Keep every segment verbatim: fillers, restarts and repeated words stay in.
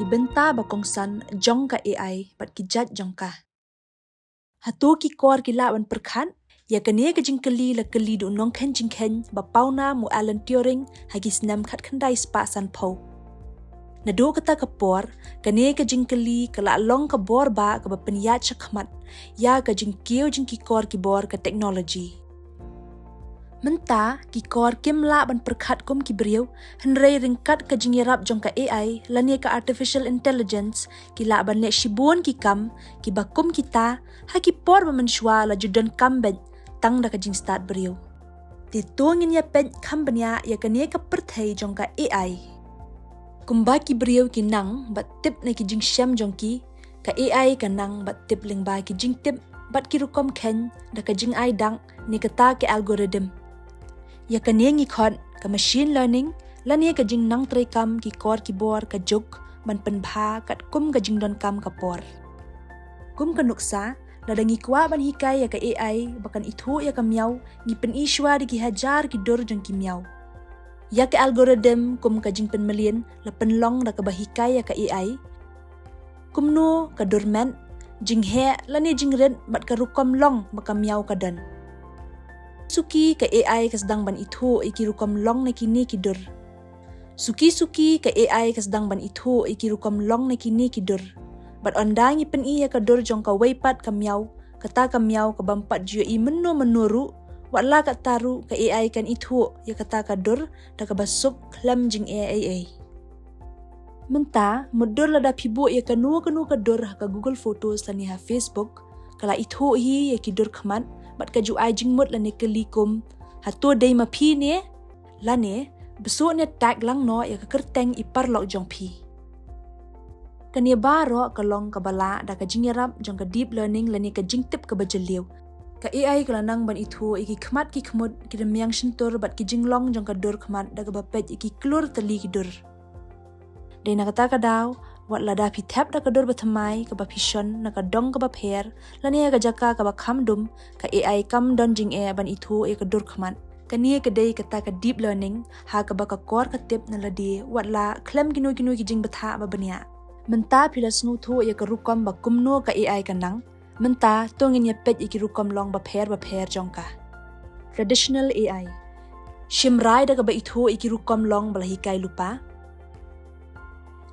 Bynta ba kongsan jong ka A I bad ki jait jong ka. Hato ki kor ki lah ban pyrkhat? Ïa kane ka jingkylli la kylli da u nongkhein jingkhein ba pawnam u Alan Turing ha ki snem khatkhyndai spah sanphew. Naduh kata ka por, kane ka jingkylli ka la long ka bor ba kaba pynïaid shakhmat ïa ka jingkiew jong ki kor ki bor ka technology. Mynta, ki kor kim lah ban pyrkhat kum ki briew, hynrei ryngkat ka jingïarap jong ka A I lane ka artificial intelligence, ki lah ban leh shibun ki kam kiba kum kita ha ki por ba mynshuwa la ju donkam beit tang da ka jingstad briew. Te to ngin ïa peit kham bniah ïa kane ka pyrthei jong ka A I. Kumba ki briew ki nang bad tip na ki jingshem jong ki, ka A I ka nang bad tip lyngba ki jingtip bad ki rukom khein da ka jingai dak ne kata ka algorithm. Ïa kane ngi khot ka machine learning lane ka jingnang treikam ki kor ki bor ka juk ban pynbha katkum ka jingdonkam ka por. Kum ka nuksa, lada ngi kwah ban hikai ïa ka A I ba kan ithuh ïa ka miaw, ngi pyni shuwa da ki hajar ki dur jong ki miaw. Ïa ka algorithm kum ka jingpynmlien la pynlong da kaba hikai ïa ka A I kumno ka dur met, jingheh lane jingrit bad ka rukom long ba ka miaw ka don. Suki ka A I ka sdang ban ithuh ïa ki rukom long na kine ki dur. Suki suki ka A I ka sdang ban ithuh ïa ki rukom long na kine ki dur. Bad ynda ngi pyni ïa ka dur jong kawei pat ka miaw, kata ka miaw ka bym pat ju ïohi mynno mynno ruh, wat la katta ruh ka A I kan ithuh ïa kata ka dur da kaba suk khlem jingeh ei ei. Mynta, mutdur lada phi buh ïa kano kano ka dur ha ka Google Photos lane ha Facebook, ka la ithuh hi ïa ki dur khmat bad ka ju ai jingmut lane kylli kum, hato dei ma phi ne? Lane, bsut ne tag lang noh ïa ka kyrteng i paralok jong phi. Kane baroh ka long kaba lah da ka jingïarap jong ka deep learning lane ka jingtip kaba jylliew. Ka A I ka la nang ban ithuh ïa ki khmat ki khmut, ki rmiang shyntur bad ki jinglong jong ka dur khmat da kaba peit ïa ki klur tylli ki dur. Dei na kata ka daw, wat lada phi thep da ka dur bathymmai kaba phi shon na ka dong kaba pher lane ha ka jaka kaba kham dum, ka A I kam don jingeh ban ithuh ïa ka dur khmat. Kane ka dei kata ka deep learning ha kaba ka kor ka tip na lade wat la khlem kino kino ki jingbthah ba bniah. Mynta phi la sngewthuh ïa ka rukom ba kumno ka A I ka nang. Mynta to ngin ïa peit ïa ki rukom long bapher bapher jong ka. Traditional A I. Shim rai da kaba ithuh ïa ki rukom long ba la hikai lypa.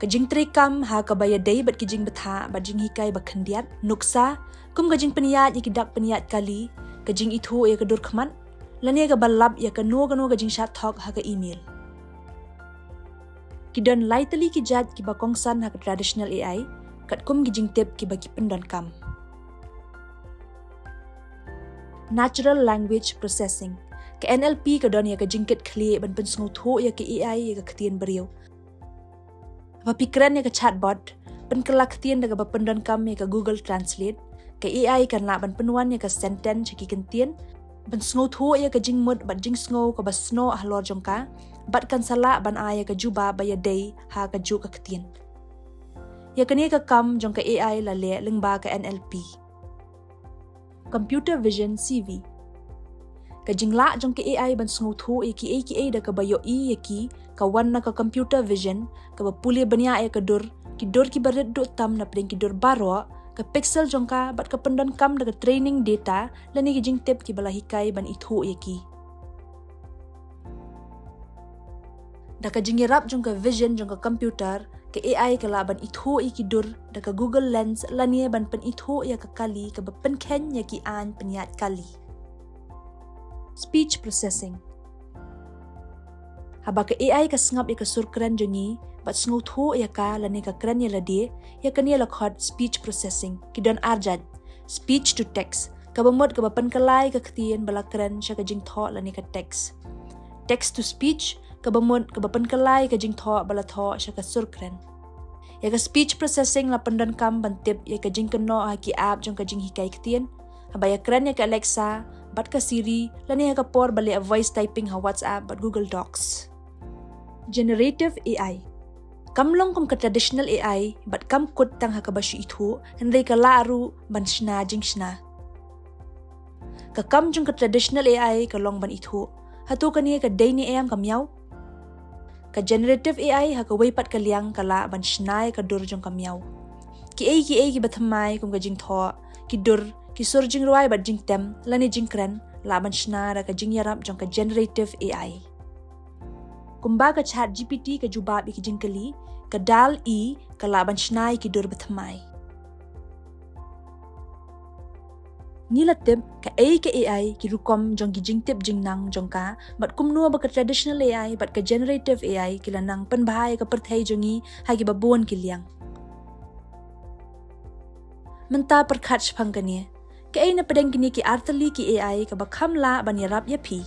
Ka jingtreikam ha kaba ïadei bad ki jingbthah bad jinghikai ba khyndiat, nuksa, kum ka jingpynïaid ïa ki dak pynïaid kali, ka jingithuh ïa ka dur khmat, lane kaba lap ïa kano kano ka jingshad thok ha ka email. Ki don lai tylli ki jait kiba kongsan ha ka traditional A I, katkum ki jingtip kiba ki pyndonkam. Natural Language Processing. Ka N L P ka don ïa ka jingkit khlieh ban pynsngewthuh ïa ka A I ïa ka ktien briew. Haba phi kren ïa ka chatbot, pynkylla ktien da kaba pyndonkam ïa ka Google Translate, ka A I kan lah ban pynwan ïa ka sentence sha ki ktien, pynsngewthuh ïa ka jingmut bad jingsngew kaba snoh halor jong ka, bad kan sa lah ban ai ïa ka jubab ba ïadei ha kajuh ka ktien. Ïa kane ka kam jong ka A I la leh lyngba ka N L P. Computer Vision C V. Ka jinglah jong ka A I ban sngewthuh ïa kiei kiei da kaba ïohi ïa ki, ka wan na ka computer vision, kaba pule bniah ïa ka dur, ki dur kiba rit duh tam na pdeng ki dur baroh, ka pixel jong ka bad ka pyndonkam da ka training data lane ki jingtip kiba la hikai ban ithuh ïa ki. Da ka jingïarap jong ka vision jong ka computer, ka A I ka lah ban ithuh ïa ki dur da ka Google Lens lane ban pynithuh ïa ka kali kaba pynkheiñ ïa ki aiñ pynïaid kali. Speech processing. Haba ka A I ka sngap ïa ka sur kren jong ngi bad sngewthuh ïa ka lane ka kren ïa lade, ïa kane la khot speech processing. Ki don ar jait, speech to text, kaba mut kaba pynkylla ïa ka ktien ba la kren sha ka jingthoh lane ka text. Text to speech, kaba mut kaba pynkylla ïa ka jingthoh ba la thoh sha ka sur kren. Ïa ka speech processing la pyndonkam ban tip ïa ka jingkynnoh ha ki app jong ka jinghikai ktien, haba ïakren ïa ka Alexa bad ka Siri lane ha ka por ba leh voice typing ha WhatsApp bad Google Docs. Generative A I. Kam long kum ka traditional A I bad kam kut tang ha kaba shu ithuh, hynrei ka lah ruh ban shna jingshna. Ka kam jong ka traditional A I ka long ban ithuh, hato kane ka dei ne em ka miaw? Ka generative A I ha kawei pat ka liang ka lah ban shna ïa ka dur jong ka miaw. Kiei kiei kiba thymmai kum ka jingthoh, ki dur, ki sur jingrwai bad jingtem, lane jingkren, lah ban shna da ka jingïarap jong ka generative A I. Kumba ka Chat G P T ka jubab ïa ki jingkylli, ka DALL-E ka lah ban shna ïa ki dur ba thymmai. Ngi la tip kaei ka A I, ki rukom jong ki jingtip jingnang jong ka, bad kumno ba ka traditional A I bad ka generative A I ki la nang pynbha ïa ka pyrthei jong ngi ha kiba bun ki liang. Mynta pyrkhat shaphang kane. Kaei na pdeng kine ki artylli ki A I kaba kham lah ban ïarap ïa phi?